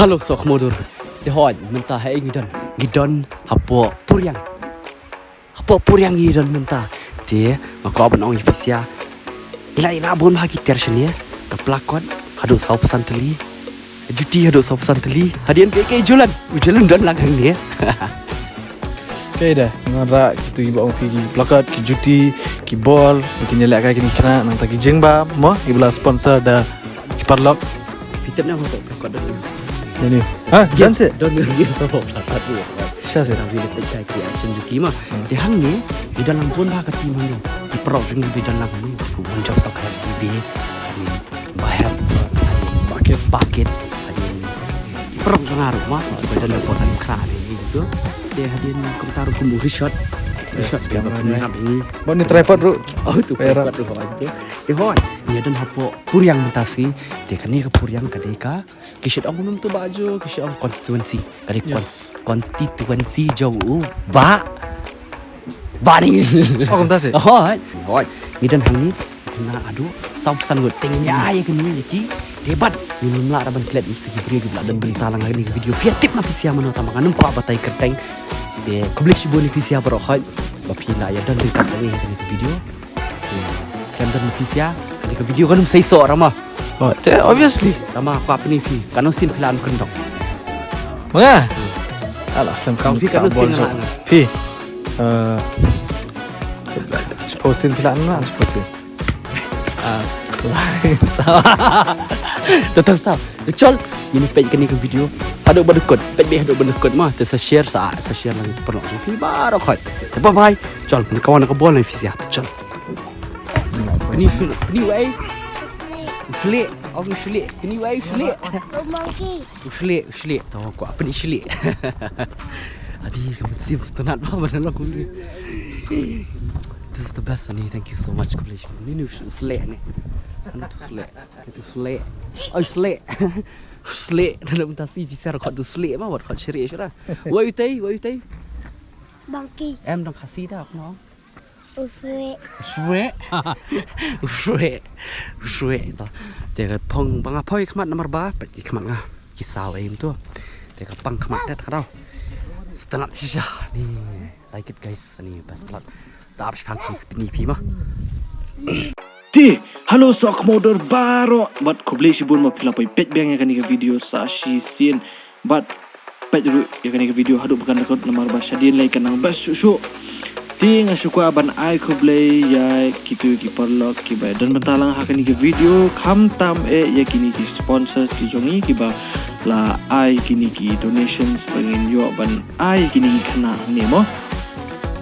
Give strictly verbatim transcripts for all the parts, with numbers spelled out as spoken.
Hello soh khmor. Te hoi mynta ha ïing ngi don, ngi don hapoh Puriang. Hapoh Puriang ngi don mynta. Te nga kwah ban ong ïa phi sha, ngi la ïa bun bha ki tiar shane. Ka plakot haduh sawphew san tylli, juti haduh sawphew san tylli. Hadien ka, ka julan, u julan don lang hangne. Kaei de, nga wanrah kitu kiba ong phi, ki plakot, ki juti, ki bol, ki ïalehkai kine ki khynnah, nangta ki jingbam mo, kiba la sponsor da ki paralok. Phi tip ne em, ka, ka, ka don. Don ne. Ha, don seh. Don ne. Sha seh. Tang wi leh kai ki action juti ma. Te hangne, ngi don lang bun bha ka team hangne. Ki paralok jong ngi ba don lang hangne. Ki mon jop sa ka bi. Ba hem. Bakit, bakit. Ki paralok jong nga ruh ma. Ba don lang bun bha ka ni tu. Te hadien kumta ruh kum u Richard. Richard, yes, ka cameraman. Ba ni tripod ruh. Oh, tu tripod ruh. Te hoi, ngi don hapoh Puriang mynta shi. Te kane ka Puriang ka dei ka, ki shait ong kumno tu Bah Jo, ki shait ong constituency. Ka dei, yes, cons-, constituency jong u Bah, Bah Ni. Oh, kumta shi. Hoi. Hoi. Ngi don hangne, kane haduh sawphew san ngut. Te ngi ïa kane ïa ki. Te bad ngim lah ban klet ïa ki briew kiba la don bynta lang ha kane ka video. Phi tip ma phi sha mano, tang ba ngam kwah batai kyrteng. Te khublei shibun ïa phi sha baroh hoi ba phi la ïa don ryngkat bad ngi ha kane ka video. Te khlem don ma phi sha, kane ka video kan ym sei soh ra ma. Oh, te obviously. Tang ba kwah pyni phi, katno sien phi la kyndong. Ma nga? Alah, slem. Kong phi katno sien la nga? Phi. Eh, shiphew sien phi la nga, shiphew sien. Ah. Te tang sa. Te chol, ngin peit kane ka video haduh ba dkut. Peit beit haduh ba dkut ma. Te sa share, sa, sa share lang paralok jong phi baroh hoi. Te bye bye. Chol, ngan kawang na ka bol na phi sha. Te chol. Pyni u shlei, pyni u ei. U shlei, ong u shlei. Pyni u ei u shlei. Monkey. U shlei, u shlei. To, kwah pyni shlei. Adi, ka mynsiem sngewtynnat ba ban long kum ni. This is the best, ani. Thank you so much. Khublei shibun. Ni, ni u shlei ni. Ani tu shlei. Ni tu shlei. Oi, shlei. Shlei. Dalam tasi bicara kau tu shlei, ma, wat kau shlei, shlei. Wai utai, wai utai. Bangki. Em dang Khasi da, no. U shlei. U shlei. U shlei. U shlei to. Te ka phong ba nga phong ïa khmat namar ba peit ïa khmat nga. Ki saw ei mynta. Te ka pang khmat te ka daw. Sngewtynnat shisha ni. Like it guys, ani best part. Da ap shipang kan spini phi ma. Te hello soh khmor baroh, bad khublei shibun ba phi la poi peit biang ïa kane ka video sa shisien. Bad peit ruh ïa kane ka video haduh ba kan dkut namar ba shadien lei kan nang best shuh shuh. Te nga shu kwah ban ai khublei ïa kitu ki paralok kiba don bynta lang ha kane ka video, khamtam eh ïa kine ki sponsors ki jong ngi kiba la ai kine ki donations ba ngin ïoh ban ai kine ki khynnah hangne mo.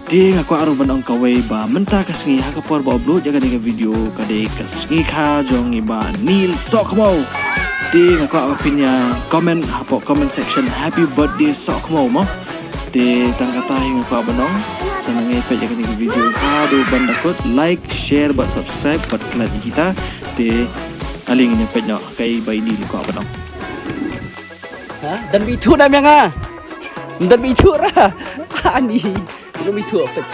Te nga kwah ruh ban ong kawei ba mynta ka sngi ha ka por ba upload ïa kane ka video ka dei ka sngi kha jong i Bah Neil Sohkhmaw. Te nga kwah ba phin ïa comment hapoh comment section happy birthday Sohkhmaw mo. Te tang kata hi nga kwah ban ong. Sa nang ïa peit ïa kane ka video haduh ban dkut, like, share bad subscribe bad klet ïa kita. Te ale ngin ïa peit noh kaei ba i Neil i kwah ban ong. Ha? Don beit thuh na ïa nga. Don beit thuh ra. Ani. Don beit thuh peit.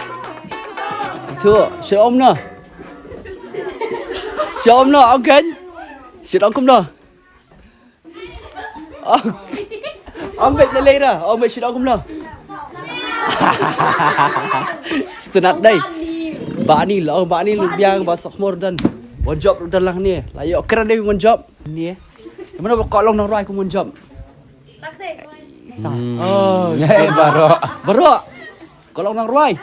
Thuh, shu ong kumno? Shu ong kumno, ong kan? Shu ong kumno? Ong. Ong beit na lei ra, ong beit shu ong kumno? Sngewtynnat dei. Bah Neil, ong Bah Neil biang, Bah Sohkhmaw don. Mon jop don lang ni. La ïoh kren dei mon jop. Ni. Mano ba kwah long nongrwai kum mon jop? Hmm. Oh. Eh, baroh. Baroh. Kwah long nongrwai.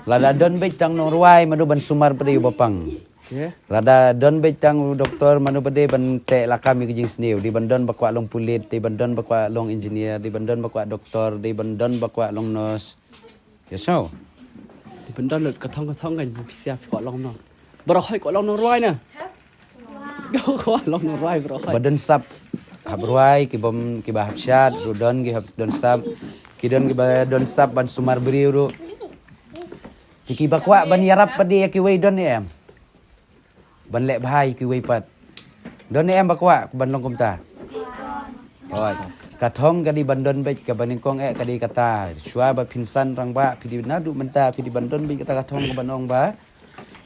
Lada don beit tang nongrwai, mano ban sumar pat ïa u ba pang. Okay. Lada don beit tang u doktor, mano ba dei ban teh lakam ïa ka jingsniew, dei ban don ba kwah long pulit, dei ban don ba kwah long engineer, dei ban don ba kwah doktor, dei ban don ba kwah long nurse. Ïa sngewbha. Dei ban don lut ka thong ka thong kan, phi sngewbha phi kwah long nong. Baroh hoi kwah long nongrwai na. Kwah long nongrwai baroh hoi. Ba don sap hap rwai, ki bym, ki ba hap shad ruh don, ki hap don sap. Ki don ki ba don sap ban sumar briew ruh. Te ki ba kwah ban ïarap pat de ïa kiwei don ne em? Ban leh bha ïa kiwei pat. Don ne em ba kwah ban long kumta? Hooid. Ka thong ka dei ban don beit, kaba nyngkong eh ka dei kata. Shuwa ba phin san rangbah, phi dei naduh mynta phi dei ban don beit kata ka thong kaban ong ba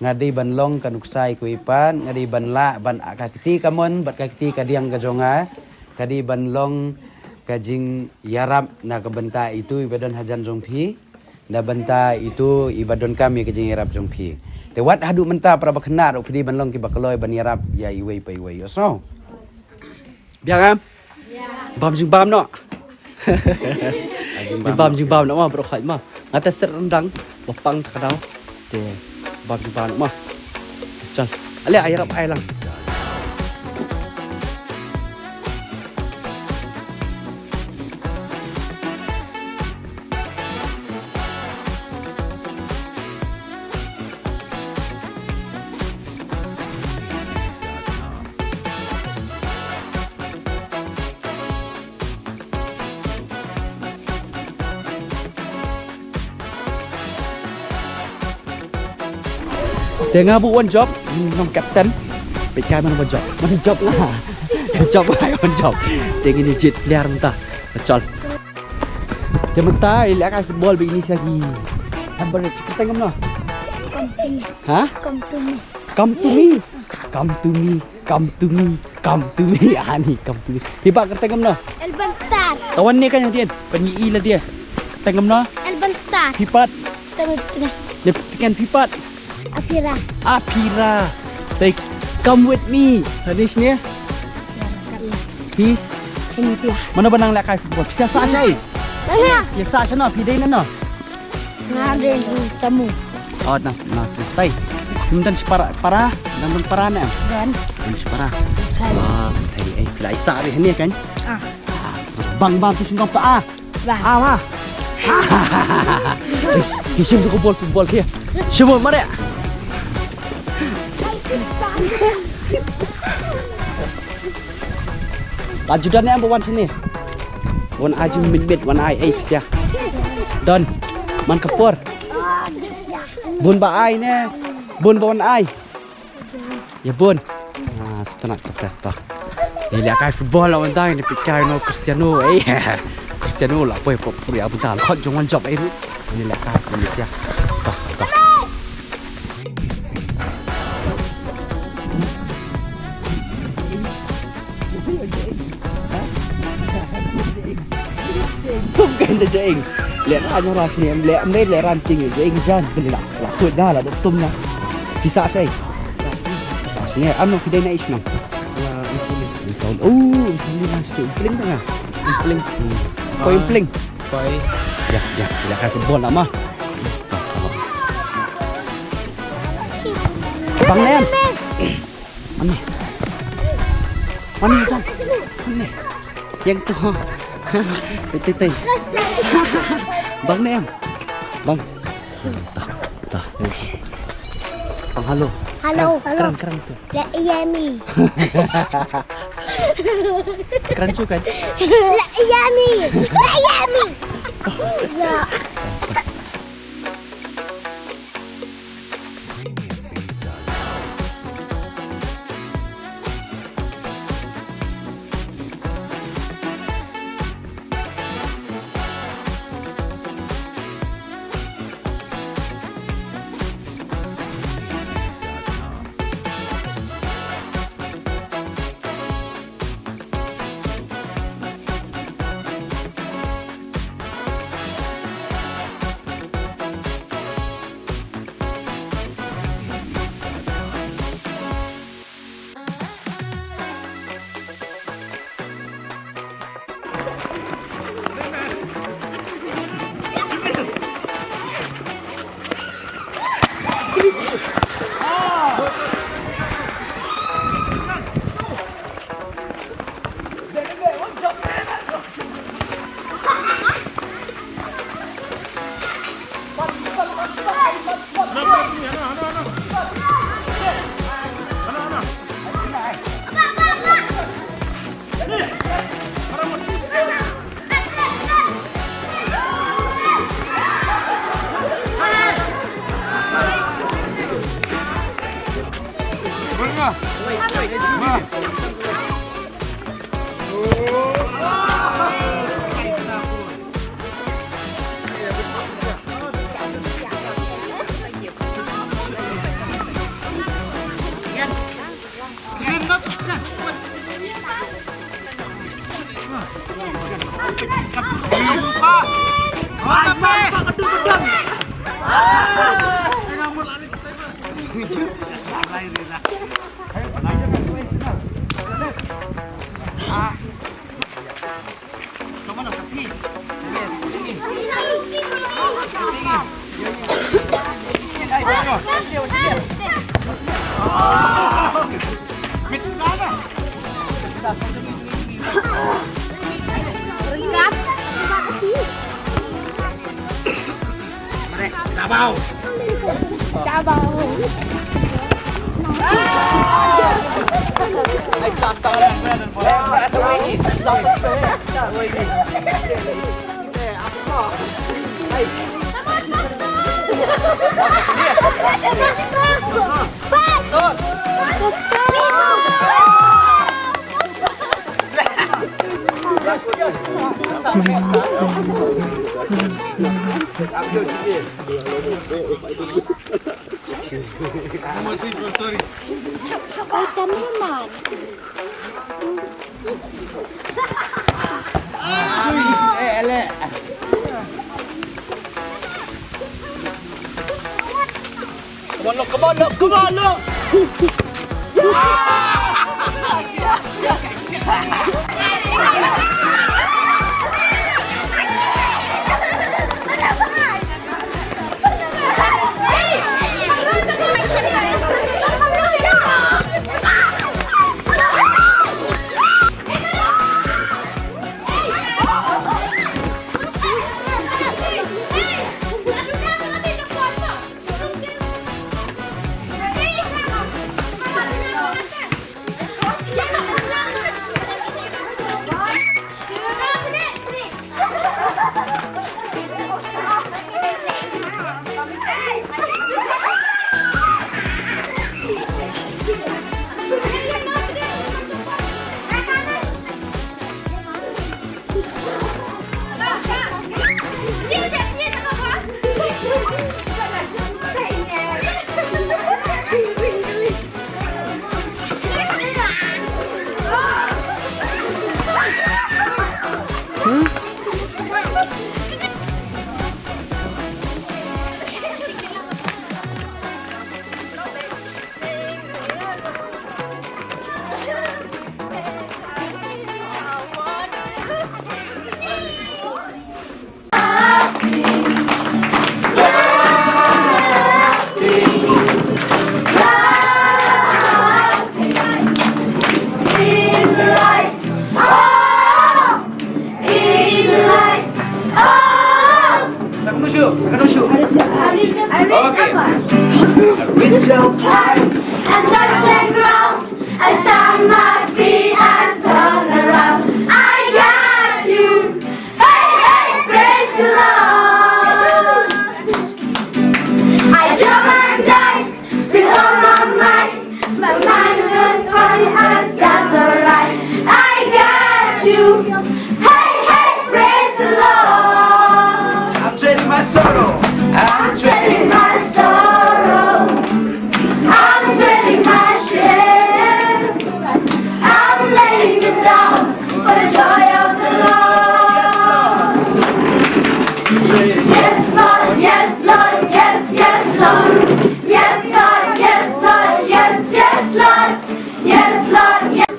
nga dei ban long ka nuksa ïa kiwei pat, nga dei ban lah ban, ka kti kamon bad ka kti kadiang ka jong nga. Ka dei ban long ka jingïarap na ka bynta itu iba don hajan jong phi, na bynta itu iba donkam ïa ka jingïarap jong phi. Te wat haduh mynta para ba khynnah ruh phi dei ban long kiba kloi ban ïarap ïa iwei pa iwei. Ïohsngew? Biang em? Bam jingbam noh. Jingbam jingbam noh ma bro khoi ma. Nga te ser rendang ba pang ta ka daw. Te bam jingbam noh ma. Chal. Ale ai rap ai lang. Te nga buh wan jop, nong captain. Peit kai mano ba jop. Mano jop nga. Jop nga wan jop. Te ngin ïa jied player mynta. Chal. Te mynta i leh kai football ba ini sa ki. Hambar kyrteng kumno? Come to me. Ha? Come to me. Come to me. Come to me. Come to me. Come to me. Ani come to me. Phi bat kyrteng kumno? Elban Star. Tawan ne kan hadien. Pynïaid la dia. Kyrteng kumno? Elban Star. Phi pat. Tengah tengah. Lep tekan phi pat. Apira. Apira. Te come with me. Hadis ne? Phi? Ini pia. Mano ba nang leh kai football? Phi sa sa shai. Mana? Phi sa sa no, phi dei na no. Nga dei tamu. Oh, na na phi stay. Phi mynta shi para para, nang mynta para ne. Dan. Mynta shi para. Kan. Ah, thai ai phi lai sa ri ne kan. Ah. Ah, bang bang tu singkong ta ah. Bang. Ah, ma. Ki shim ko bol football ki. Shim bol mare. Ka juda ne am ba wan shane. Wan ai jingmit mit wan ai ei pisa. Don. Man ka por. Bun ba ai ne. Bun ba wan ai. Ïa bun. Ah, stana kata ta. Ni leh kai football la wan dang ni pikai no Cristiano. Eh. Cristiano la poi pop puri abu dal. Khot jong wan jop ai ru. Ni leh kai Malaysia. Ta ta. Tum kan da jeng. Leh ran ras ni em leh em leh ran ting jeng jan beli la. La kut da la dok tum na. Pisa sai. Pisa sai am no kidai na isna. Insol. Oh, insol ni mas tu pling tengah. Pling. Koi pling. Koi. Ya ya. Sila kasih bola mah. Bang Nen. Mane. Mane jam. Mane. Yang tu ha. Tei tei. Bang ne em. Bang. Tah tah. Bang halo. Halo halo. Kerang kerang tu. La iyami. Kerang tu kan. La iyami. La iyami. Ya. Come on, look, come on, look, come on, look. Second shoe, second shoe. Okay. Reach out high and touch the ground. I stamp my feet and turn around. I got you. Hey, hey, praise the Lord. I jump and dance with all my might. My mind is funny and that's alright. I got you. Hey, hey, praise the Lord. I'm trading my sorrow. I'm trading my sorrow. I'm trading my shame. I'm laying it down for the joy of the Lord. Yes, Lord, yes, Lord, yes, yes, Lord. Yes, Lord, yes, Lord, yes, yes, Lord. Yes, Lord, yes.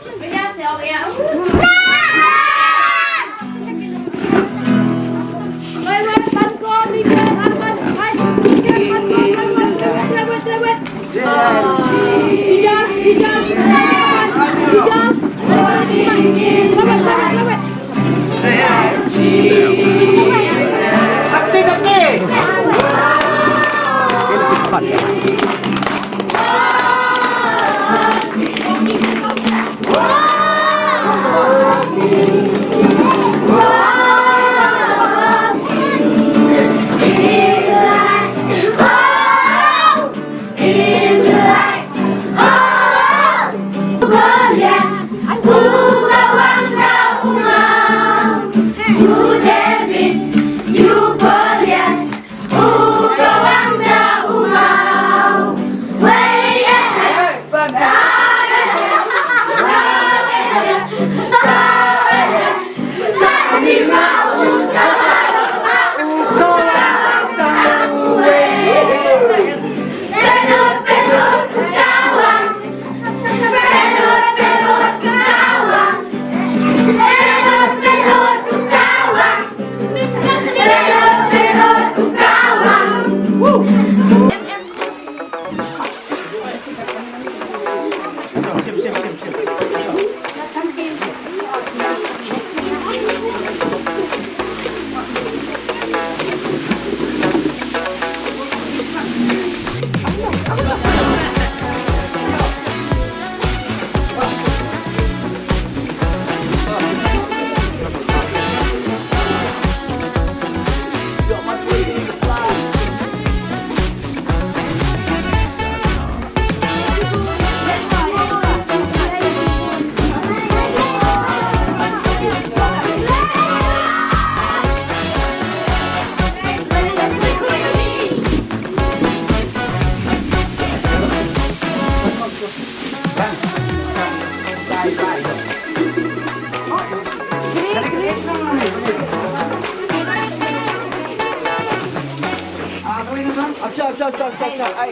Shot, shot, shot, shot, shot. Ai.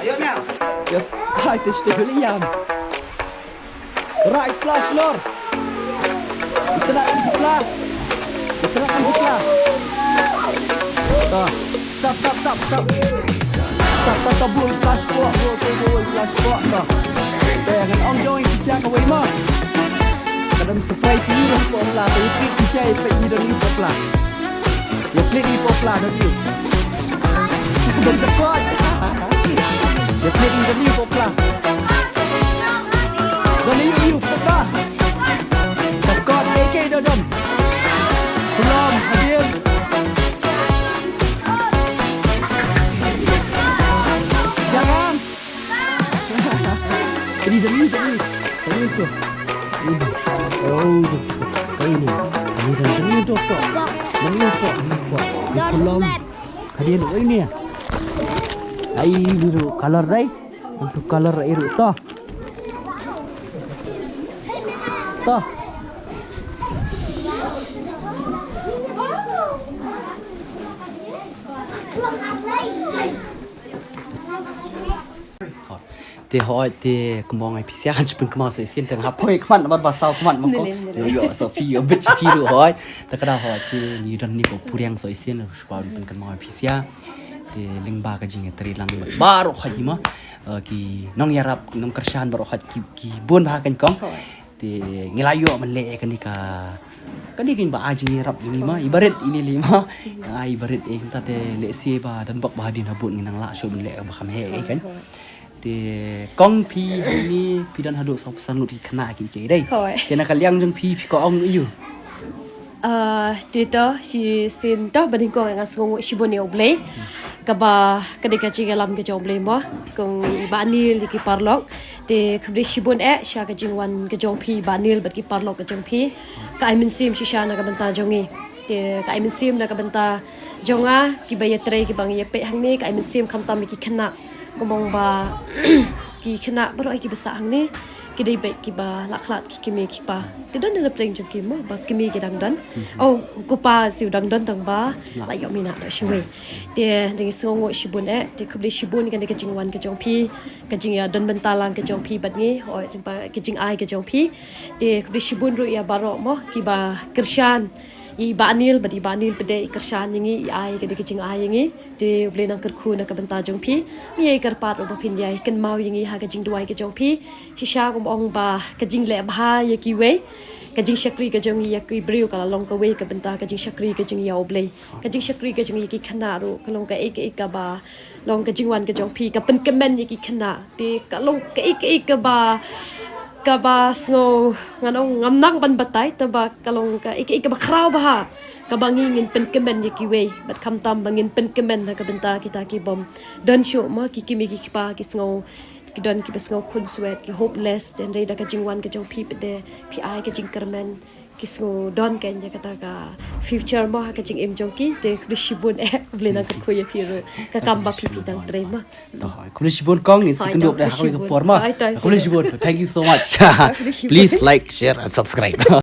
Ayo na. Yes. Ai, tis tis beli yam. Right flash lor. Ita nak pergi sebelah. Ita nak pergi sebelah. Dah. Stop, stop, stop, stop. Stop, stop, stop, bul flash kok, bul, bul, bul, flash kok, dah. Dah, ngan ong jong i kisian kawei ma. Ka don surprise ni don pop la, ka ipit kisian ipit ni don ni pop la. Ipit ni pop la, don ni. Don surprise. Ipit ni don ni pop la. Don ni, you pop la. Pop kok, eh, eh, don, don. Belum, hadir. Jangan. Ini, ini, ini. Ini tu. Ini. Oh, tu. Ini. Ini, ini tu, tu. Ini tu, ini tu. Belum. Hadir ini ya. Ai, biru color dai. Untuk color biru tu. Tu. Te hoi te kumong ai pisia han chupun kumong sa isin tang hap hoi kman bar ba sau kman mako. Nilem, nilem. Yo, yo, so phi yo bit phi ru hoi. Te kada hoi te ni don ni ko puriang so isin shwa pun kumong ai pisia. Te lingba ka jing tri lang baroh hoi ma. Eh, ki nong yarap nong kershan baroh hoi ki, ki bun ba kan kong. Hoi. Te ngi la ïoh mynleh kane ka, kane ka ba ai jingïarap ïa ngi ma, ibarit ine lei ma. Ai ibarit eh, kumta te lehse ba don bok ba hadien habud ngi nang lah shuh mynleh ba kham heh eh kan. Te kong phi hangne phi don haduh sawphew san ngut ki khynnah ki kei dei. Hoi. Te na ka liang jong phi phi ko ong ïu. Ah, te to shisien to ba nyngkong nga sngewnguh shibun ïa U Blei. Kaba ka dei ka jingïalam ka jong U Blei mo. Kong i Bah Neil ïa ki paralok. Te khublei shibun eh sha ka jingwan ka jong phi Bah Neil bad ki paralok ka jong phi. Ka ai mynsiem shisha na ka bynta jong ngi. Te ka ai mynsiem na ka bynta jong nga kiba ïatrei kiba ngi ïapeit hangne ka ai mynsiem khamtam ïa ki khynnah. Kumba ki khynnah baroh kiba sah hangne ki dei beit kiba la khlad ki kmie ki kpa. Te don na pdeng jong ki mo ba kmie ki dang don. Oh, ko pa shu dang don tang ba la ïoh minot noh shawei. Te dang sngewnguh shibun eh, te khublei shibun kane ka jingwan ka jong phi, ka jingïadon bynta lang ka jong phi bad ngi, hoi, lyngba ka jingai ka jong phi. Te khublei shibun ruh ïa baroh mo kiba kyrshan ïa i Bah Neil bad i Bah Neil pat de i kyrshan ïa ngi, i ai kane ka jingai ïa ngi. Te U Blei nang kyrkhu na ka bynta jong phi. Ngi ïa kyrpad ruh ba phin ïa kynmaw ïa ngi ha ka jingduwai ka jong phi. Shisha kum ong ba ka jingleh bha ïa kiwei, ka jingshakri ka jong ngi ïa ki briew ka la long kawei ka bynta ka jingshakri ka jong ngi ïa U Blei. Ka jingshakri ka jong ngi ïa ki khynnah ruh ka long kaei kaei kaba long ka jingwan ka jong phi ka pynkmen ïa ki khynnah. Te ka long kaei kaei kaba, kaba sngew ngan ong ngam nang ban batai tangba ka long kaei kaei kaba khraw bha. Kaba ngi ngin pynkmen ïa kiwei bad khamtam ba ngin pynkmen ha ka bynta kita ki bym don shuh mo ki kmie ki kpa ki sngew ki don kiba sngew khun swet ki hopeless, te hynrei da ka jingwan ka jong phi pat de phi ai ka jingkyrmen ki sngew don kein ïa kata ka future mo ha ka jingim jong ki. Te khublei shibun eh, U Blei nang kyrkhu ïa phi ruh ka kam ba phi phi dang trei mo. To, khublei shibun kong, ngin sa ïakynduh da ha kawei ka por mo. Khublei shibun. Thank you so much. Please like, share and subscribe.